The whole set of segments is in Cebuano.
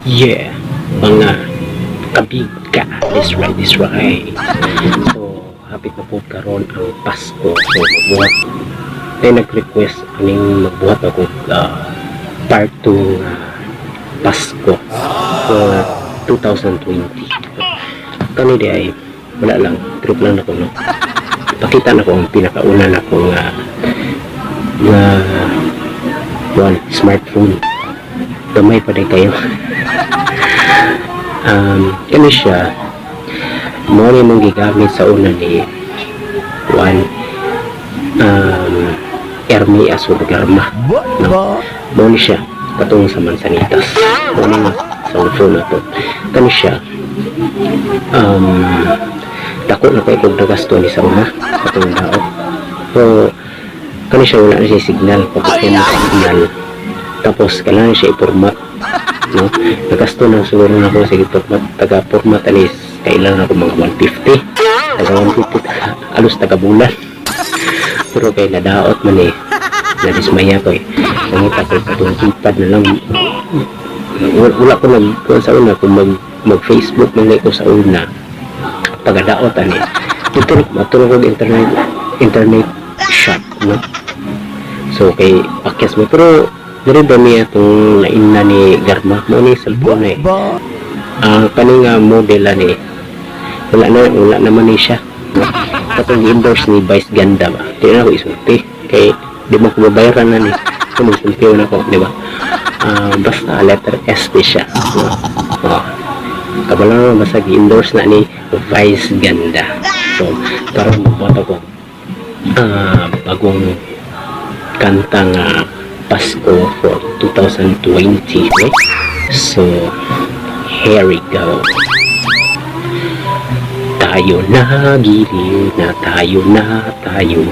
Yeah, mga kabiga. That's right, that's right. So, hapit na po karon ang Pasko. So, magbuhat. Ay nag-request aning magbuhat ako part 2 Pasko for 2020. Kani di ay wala lang, trip lang nako, no. Pakita na ko ang pinakauna na ko nga one smartphone. Gamay pa din kayo. Kani siya, mo ni mong gigamit sa una ni one Ermi Azul Garma, no? Mo ni siya katong sa Mansanitas. Mo ni nga cellphone na to. Kani siya, dako na kay kog nagasto ni sa una katong daot. So kani siya, wala na siya signal. Pag mo signal, tapos kailangan siya i-format, no? Nagasto na siguro na ako sige format, taga format anis kailangan ako mga 150, taga 150, alos taga bulan. Pero kay nadaot man eh, nadismaya ko eh. Nangita ko katong keypad na lang. Wala ko nag kuwan sa una. Kung mag Facebook man ko sa una, pagadaot ani dito matulog og internet shop, no? So kay pakyas mo, pero diri ba niya itong naina ni Garma mo ni cellphone eh. Ang kani nga model ani, wala na, wala naman ni siya, no? Katong endorse ni Vice Ganda ba, di na ako isulti kay di mo ko mabayaran na ni. So magsulti na ko, di ba? Ah, basta letter S ni siya, no? Oh. Kabalo na, basta gi-endorse na ni Vice Ganda. So karon magbuhat ako bagong kanta nga Pasko for 2020, okay? So here we go. Tayo na, giliw na, tayo na tayo.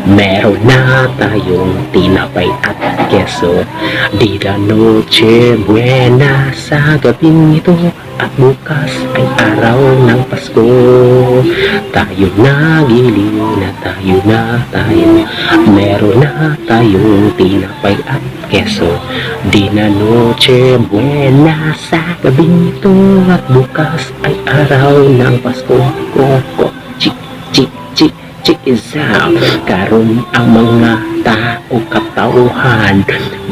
Meron na tayong tinapay at keso. Di na Noche Buena sa gabing ito at bukas ay araw ng Pasko. Tayo na, giliw na, tayo na tayo. Meron na tayong tinapay at keso. Di na Noche Buena sa gabing ito at bukas ay araw ng Pasko. Ko, ko, chik, chik, chik, chik is out. Karon ang mga tao katauhan,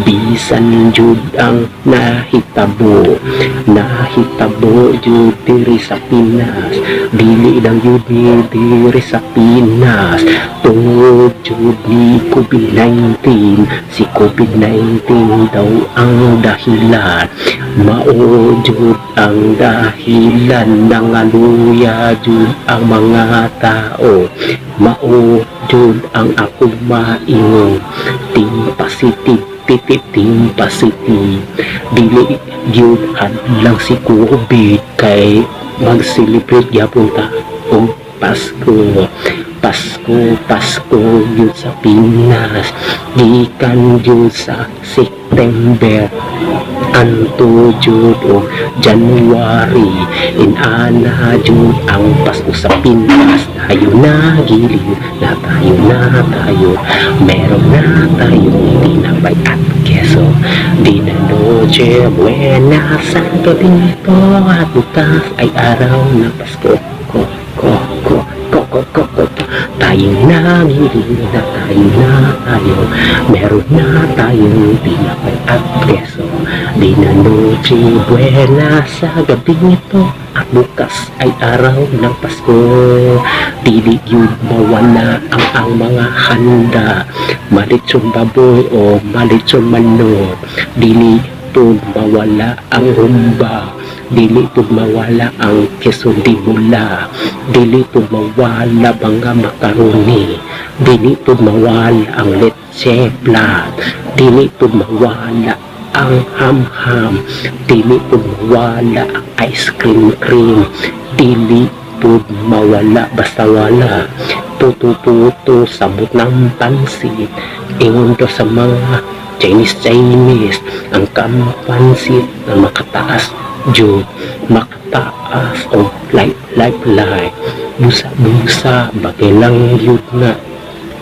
bisan jud ang nahitabo. Nahitabo jud diri sa Pinas. Dili lang jud ni diri sa Pinas. Tungod jud ni COVID-19. Si COVID-19 daw ang dahilan. Mao jud ang dahilan, nangaluya jud ang mga tao. Mao jud ang akong maingon. Team positive, titi, team positive. Dili jud hadlang si COVID kay mag-celebrate gyapon ta og Pasko. Pasko, Pasko jud sa Pinas. Gikan jud sa September anto jud o January, inana jud ang Pasko sa Pinas. Tayo na, giliw na, tayo na tayo. Meron na tayong tinapay at keso. Di na Noche Buena sa gabing ito at bukas ay araw ng Pasko. Ko, ko, ko, ko, ko, ko, ko, ko. Tayo na, giliw na, tayo na tayo. Meron na tayong tinapay at keso. Di na Noche Buena sa gabing ito at bukas ay araw ng Pasko. Dili yun mawala ang mga handa. Malitson baboy o malitson manok. Dili po mawala ang humba. Dili po mawala ang keso de bola. Dili po mawala mga makaroni. Dili po mawala ang leche flan. Dili po mawala ang ham-ham. Dili po mawala ang ice cream cream. Dili po mawala, basta wala puto-puto, sabot ng pansit. Ingon to sa mga Chinese Chinese, ang kampansit na makataas jud, makataas o like like like busa busa bagay lang yun nga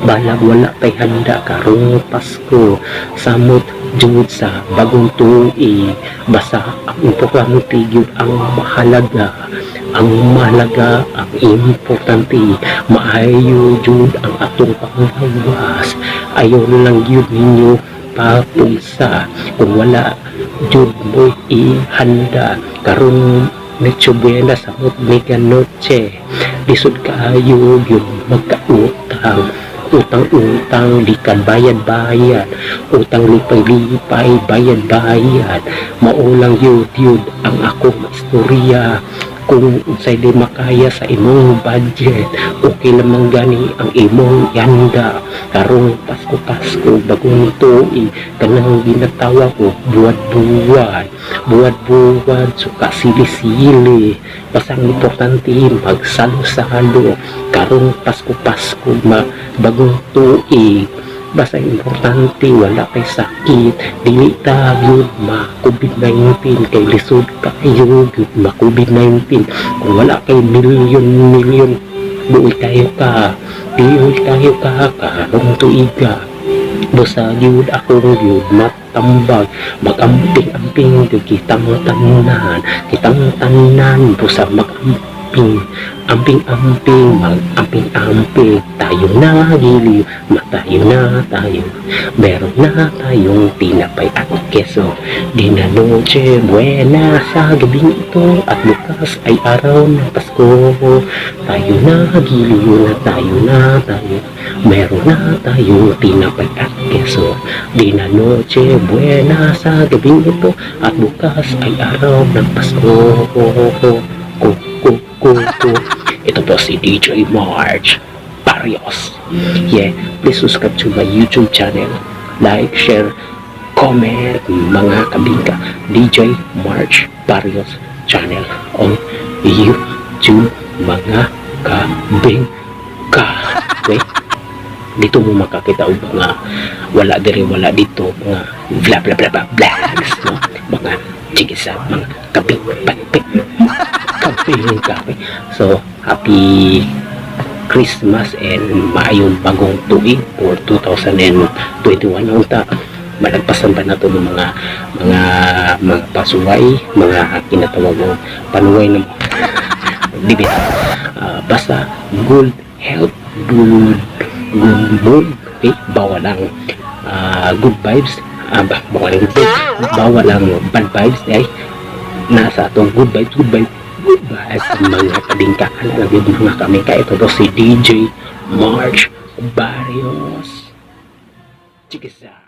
balag wala tay handa karong Pasko. Samot Jud sa bagong tuig. Basta ang importante gyud, ang mahalaga, ang mahalaga, ang importante, maayo jud ang atong panglawas. Ayaw lang gyud ninyo papugsa kung wala jud mo'y ihanda karon Noche Buena sa Mega Noche. Lisod kaayo gyud magkautang, utang-utang, di ka bayad-bayad, utang lipay-lipay, bayad-bayad. Mao lang yun yun ang akong istorya. Kung unsay di makaya sa imong budget, okay lamang gani ang imong ihanda karong Pasko, Pasko, bagong tuig, kanang ginatawag ko buwad-buwad, buwad-buwad, suka, sili-sili. Basta ang importante, magsalo-salo karong Pasko, Pasko, bagong tuig. Basta importante wala kay sakit, dili ta gyud ma COVID-19 kay lisod kaayo gyud ma COVID-19 kung wala kay milyon milyon. Buoy kayo ka, buoy kayo ka karong tuiga. Basta gyud ako gyud matambag, magamping-amping gyud kitang tanan, kitang tanan. Busa magamping amping-amping, mag-amping-amping. Tayo na giliw, matayo na tayo, meron na tayong tinapay at keso. Di na Noche Buena sa gabing ito at bukas ay araw ng Pasko. Tayo na giliw na, tayo na tayo, meron na tayong tinapay at keso. Di na Noche Buena sa gabing ito at bukas ay araw ng Pasko. Ko, ko, ko, ko. Ito po si DJ March Barrios. Yeah, please subscribe to my YouTube channel. Like, share, comment, mga kabingka. DJ March Barrios channel on YouTube, mga kabingka. Okay? Dito mo makakita og mga wala diri, wala dito, mga bla bla bla bla vlogs, no? Mga chikisa, mga kaping pagpik kaping kape. So happy Christmas and maayong bagong tuig for 2021. Unta malagpasan pa nato ng mga pasuway, mga kinatawag ng panuway ng di ba? Basta good health, good good mood, okay? Bawal ang good vibes, bawal ang good vibes, bawal ang bad vibes ay nasa atong good vibes, good vibes, good vibes, mga kabingka. Ano lang yun, mga kamingka. Ito po si DJ March Barrios. Chikisa.